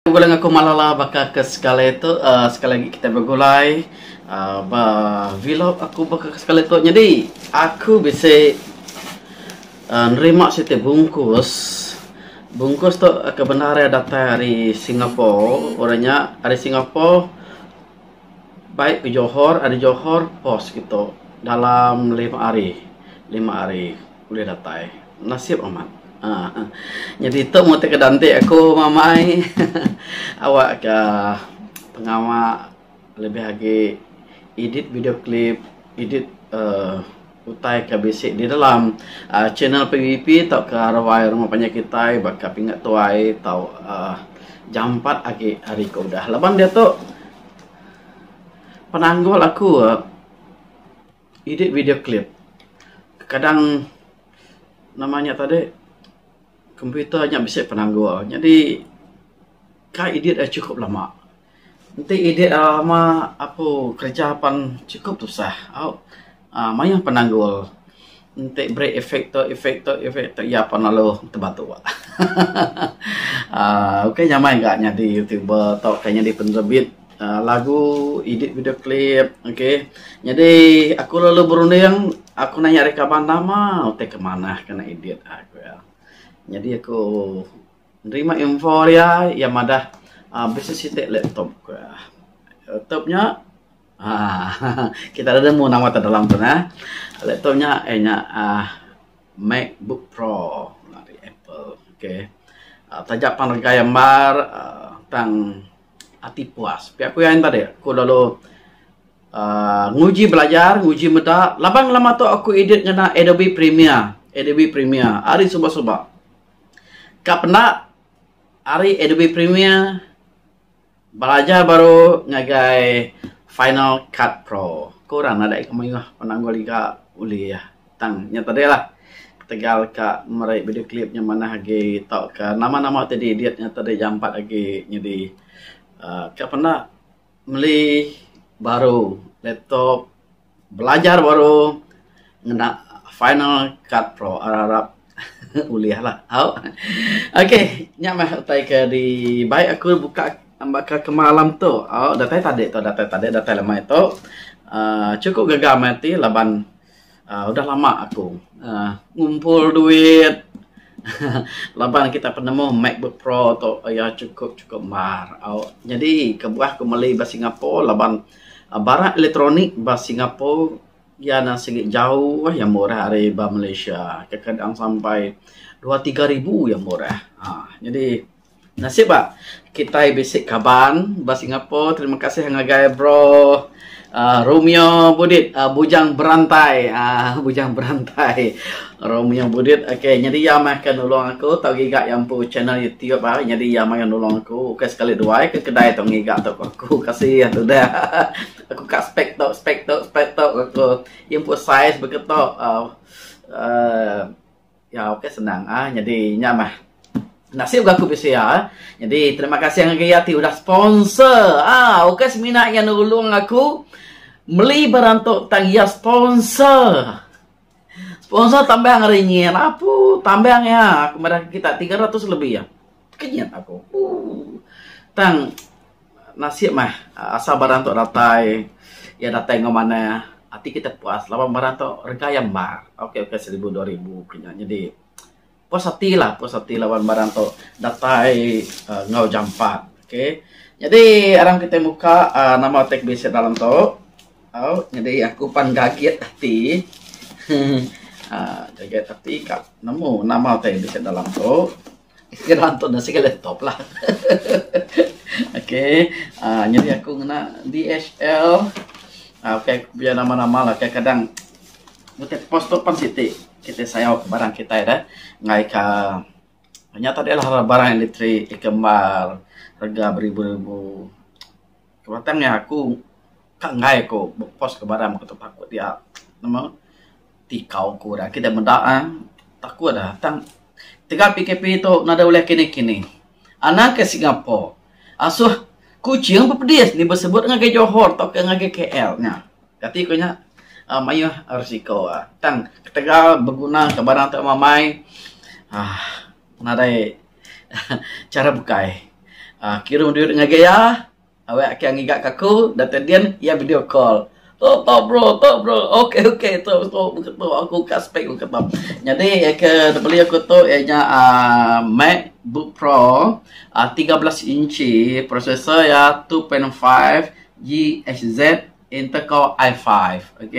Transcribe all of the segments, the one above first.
Begulai enggau aku Malala baka ke sekali tu uhh sekali agi kitai begulai uhh ba vlog aku baka ke sekali tu. Nyadi aku bisi uhh nerima siti bungkus. Bungkus tu ke bendar iya datai ari Singapore. Orang nya ari Singapore bai ke Johor, ari Johor pos kitu dalam lima hari. Lima hari ulih datai. Nasib amat. Aaa nyadi tu meh ti keda enti aku mamai awak ka pengawa lebih agi edit video klip, edit uhh utai ka bisi di dalam uhh channel PBP tauka ruai rumah panjai kitai baka pingat tuai tau uhh jampat agi ari ke udah. Laban diatu penanggul aku edit video klip kadang nama nya tadi komputer nya bisi penanggul nyadi kai edit iya chukup lama. Enti edit iya lama apu kerja pan chukup tusah au uhh mayuh penanggul enti beri efek tu efek tu efek tu iya pan lalu tebatuk hahaha uhh ukai nyamai ga nyadi youtuber tauka nyadi penerbit. Lagu edit video klip ok nyadi aku lalu berunding aku nanya ari kaban nama utai ke manah kena edit ku iya. Nyadi aku nerima info iya, iya madah uhh bisi siti laptop ku iya. Laptop nya uhh kita enda nemu nama te dalam tu neh. Laptop nya iya nya uhh Macbook Pro ari Apple ok. Taja pan rega iya mar uhh tang ati puas. Pia ku iya tadi aku lalu uhh nguji belajar nguji meda laban ngelama tu aku edit ngena Adobe Premiere, Adobe Premiere ari suba suba. Ka penda ari Adobe Premiere belajar baru ngagai Final Cut Pro. Ku orang nadai ku mayuh penanggul iga ulih tang nya tadi lah ketegal ka meri video klip nya manah agi tauka nama nama ti di edit nya tadi jampat agi nyadi uhh ka penda meli baru laptop belajar baru ngena Final Cut Pro arap arap ulih lah au. Okay nya meh utai ke di bai aku buka baka ke malam tu au datai tadi tu datai tadi datai lemai tu uhh chukup gaga meh ati laban uhh udah lama aku uhh ngumpul duit laban kita penemu Macbook Pro tu iya chukup chukup mar au. Nyadi kebuah ku meli ba Singapore laban barang elektronik ba Singapore iya ne sigi jauh iya murah ari ba Malaysia kadang sampai dua tiga ribu iya murah uhh nyadi Nasib ba kitai bisi kaban ba Singapore terima kasih ngagai bro uhh Romeo Budit uhh Bujang Berantai uhh Bujang Berantai Romeo Budit okay nyadi iya meh ke nulung aku tau giga iya empu channel YouTube ah nyadi iya meh nulung aku ukai sekali duai ke kedai tu ngiga tu ku aku kasih tudah aku ka spek tu spek tu spek tu ku iya empu size begitu uhh Ya ok senang ah nyadi nya mah. Nasib ga aku bisi iya. Nyadi terima kasih ngagai iya ti udah sponsor ah ukai semina iya nulung aku meli barang tu tang iya sponsor. Sponsor tambang ari nyin apu tambang iya aku madah kita 300 lebih iya. Kenyit aku. Ooh. Tang Nasib meh asal barang tu datai iya datai enggau manah ati kita puas laban barang tu rega iya mar ok ok seribu dua ribu ke nya nyadi puas ati lah puas ati laban barang tu datai uhh enggau jampat ok. Nyadi aram kitai muka uhh nama ti bisi dalam tu au nyadi aku pan gagit ati uhh gagit ati ka nemu nama ti bisi dalam tu. Kira antu ne sigi laptop lah. Okey uhh nyadi aku ngena DHL uhh okay biar nama nama lah kadang kadang mesti post tu pan siti kitai sayau ke barang kitai deh enggai ka nya tadi lah barang elektrik kembar rega beribu ribu. Batang iya aku ka enggai ku bepost ke barang ku takut dia nemu tikau ku ira kitai meda ah takut ah tang tegal PKP tu nadai ulih kini kini. Anang ke Singapore asuh Kuching pun pedis ne besebut ngagai Johor tauka ngagai KL nya. Kati ku nya uhh mayuh risiko ah tang ketegal beguna ke barang tu mamai uhh nadai chara bukai. Aaa kirum duit ngagai iya awak ke ngiga ke aku datai din iya video call. Tu tu bro tu bro ok ok tu tu tu aku ka spek ku tu. Nyadi ke beli aku tu iya nya aaa Macbook Pro aaa 13 inci processor iya 2.5 GHz Intel Core i5 ok.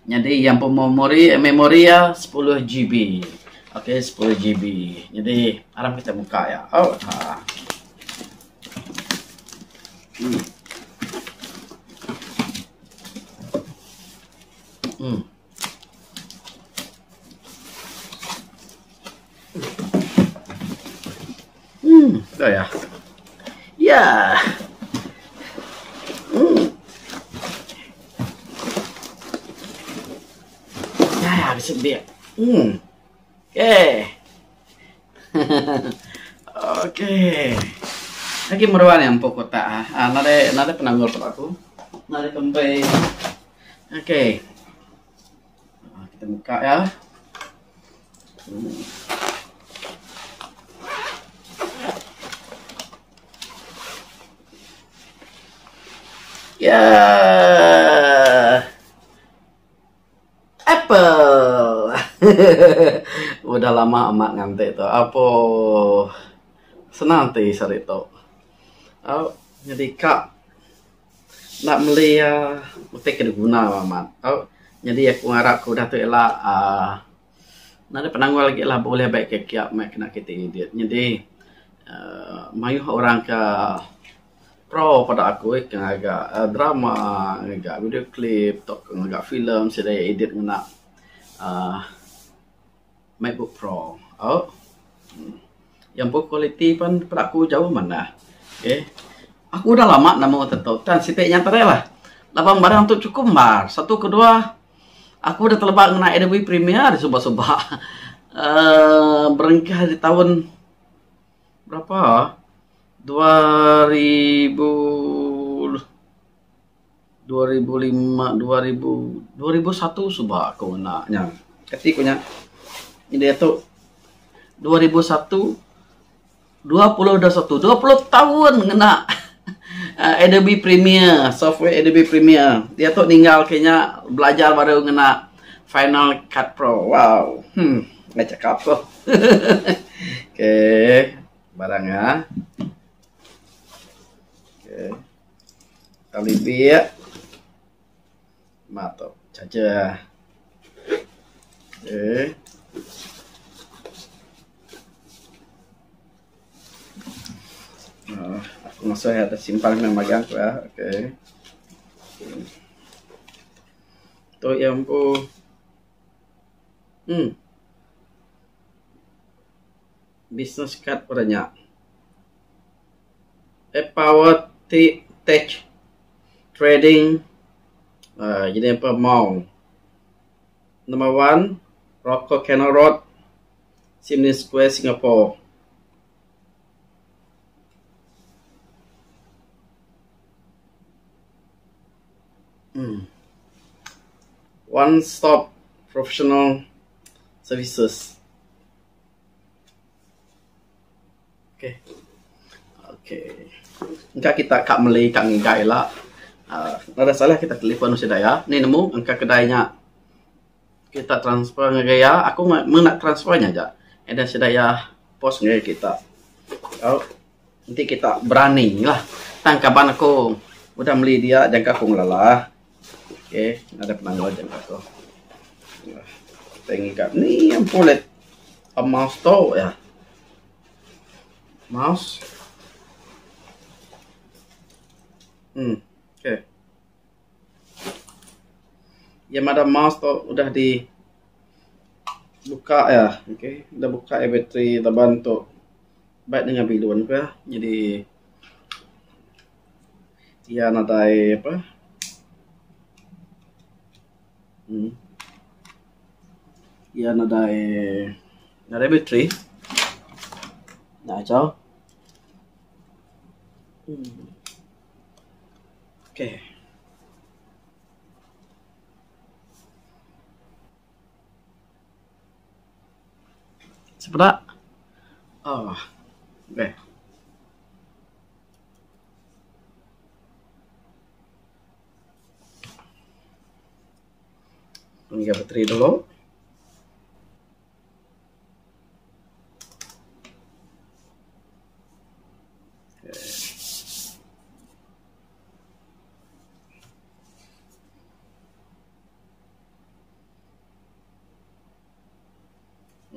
Nyadi iya empu memori memori iya 10 GB. Ok 10 GB. Nyadi aram kita muka iya. Oh ha. Hmm. Hmm. Hmm, dah ya. Ya. Hmm. Ya, ya, bisa biar. Hmm. Okay. Okay. Agi meruan iya empu kotak ah. Nadai nadai penanggul peda aku. Nadai kembai. Okay. Kita muka iya. Yeah. Apple. Udah lama amat nganti tu. Apo senang ati sehari tu. Au nyadi ka enda meli iya utai ke diguna amat. Au nyadi aku ngarap ke udah tu ila aaa nadai penanggul agi lah bulih ba kiap kiap meh kena kiti edit. Nyadi aaa mayuh orang ke Pro peda aku eh ke ngaga drama, ngaga video clip tauka ngaga filem sida iya edit ngena uhh Macbook Pro. Au iya empu kualiti pan peda aku jauh manah. Okay aku udah lama nemu te tu tang siti nya tadi lah laban barang tu chukup mar. Satu kedua aku udah teleba ngena Adobe Premiere suba suba uhh berengkah ari taun berapa. 2000 2005 2000 2001 suba aku ngena nya. Kati ku nya diatu 2001 2021 20 taun ngena Adobe Premiere software Adobe Premiere. Diatu ninggal ke nya belajar baru ngena Final Cut Pro. Wow hmm ngagai cakap ko. Okay. Barang iya. Okay. Tali biak. Ma tu charger. Okay. Uh, aku masuk ya, simpan memang bagian tu ya. Okay. Tu yang empu. Hmm. Business card ora nya. Empower Tech Trading uhh jadi empa mall. Number one Rochor Canal Road Sim Lim Square Singapore. uhh One stop professional services. Okay. Okay. Engka kita ka meli ka ngiga ila uhh enda salah kita telefon sida iya. Ni nemu engka kedai nya kita transfer ngagai iya. Aku meh nak transfer nya aja. And then sida iya post ngagai kita. Au enti kita berani lah. Tang kaban aku udah meli dia jangka aku ngelala. Okay nadai penanggul jangka aku. Tengah ni empu leh mouse tu ya. Mouse. Hmm okay. Iya madah mouse tu udah di buka ya okay udah buka ya bateri laban tu ba dengan bilun ka jadi iya nadai apa uhh iya nadai nadai bateri nya aja uhh okay. Sepeda uhh okay. ngiga bateri dulu.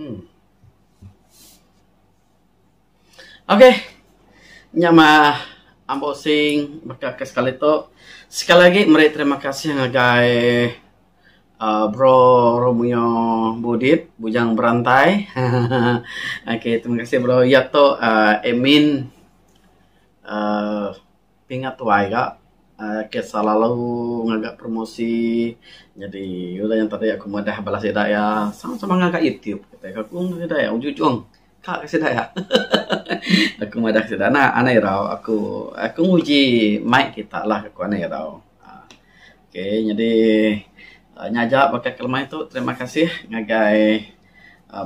Hmm. Okey. Nya mah unboxing baka ke sekali tu. Sekali agi meri terima kasih ngagai uhh bro Romeo Budit Bujang Berantai. Okey terima kasih bro. Iya tu uhh admin uhh Pingat tuai ga uhh ke selalu ngaga promosi nyadi udah nya tadi aku madah bala sida iya sama sama ngaga YouTube aku sida iya ujung ujung ka sida iya aku madah sida anak anang irau aku aku nguji mai kita lah ku anang irau. Okay nyadi nya aja baka ke lemai tu terima kasih ngagai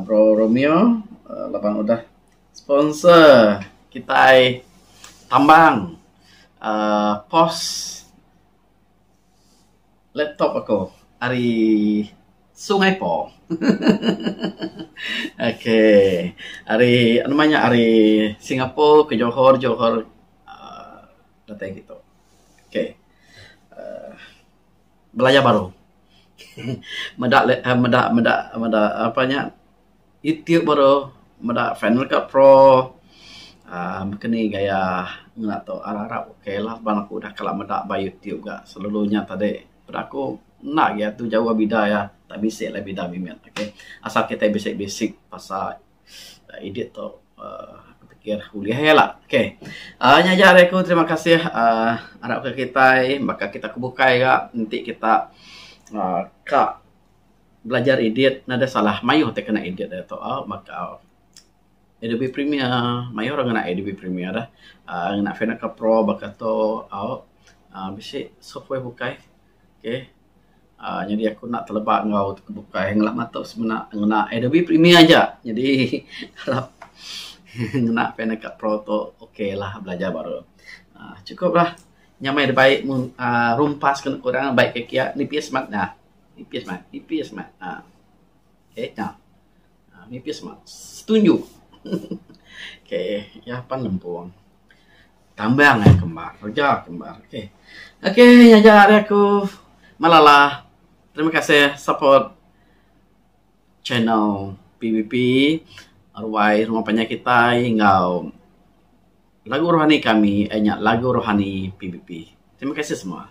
bro Romeo laban udah Sponsor kitai tambang uhh pos laptop aku ari Sungai Po okay ari anu mah nya ari Singapore ke Johor, Johor uhh datai kitu. Okay uhh belajar baru meda meda meda meda apa nya. YouTube baru meda Final Cut Pro uhh baka ni gaya ngena tu arap arap ok lah laban aku udah kala meda ba YouTube ga selalu nya tadi peda aku enda agi atu jauh bida iya tak bisi lah bida mimit ok asal kitai bisi basic pasal edit tu uhh aku pikir ulih iya lah ok uhh nya aja ari aku terima kasih uhh arap ka kitai baka kita ke bukai ga enti kita uhh ka. Belajar edit nadai salah mayuh ti kena edit diatu au baka Adobe Premiere mayuh orang ngena Adobe Premiere dah uhh ngena Final Cut Pro baka tu au uhh bisi software bukai okay uhh nyadi aku enda teleba enggau ke bukai ngelama tu semina ngena Adobe Premiere aja nyadi harap ngena Final Cut Pro tu okay lah belajar baru uhh chukup lah nyamai da bai mung uhh rumpas kenu ku orang bai ke kiya nipis mat nya. Nipis mat, nipis mat. Ha. Okey, nya. Ha, nipis mat. Setunju. Okey, ya pan lempung. Tambang ai kembar, reja kembar. Okey. Okey, nya aja ari aku. Malala. Terima kasih support channel PBP ruai rumah panjai kitai enggau lagu rohani kami iya nya lagu rohani PBP. Terima kasih semua.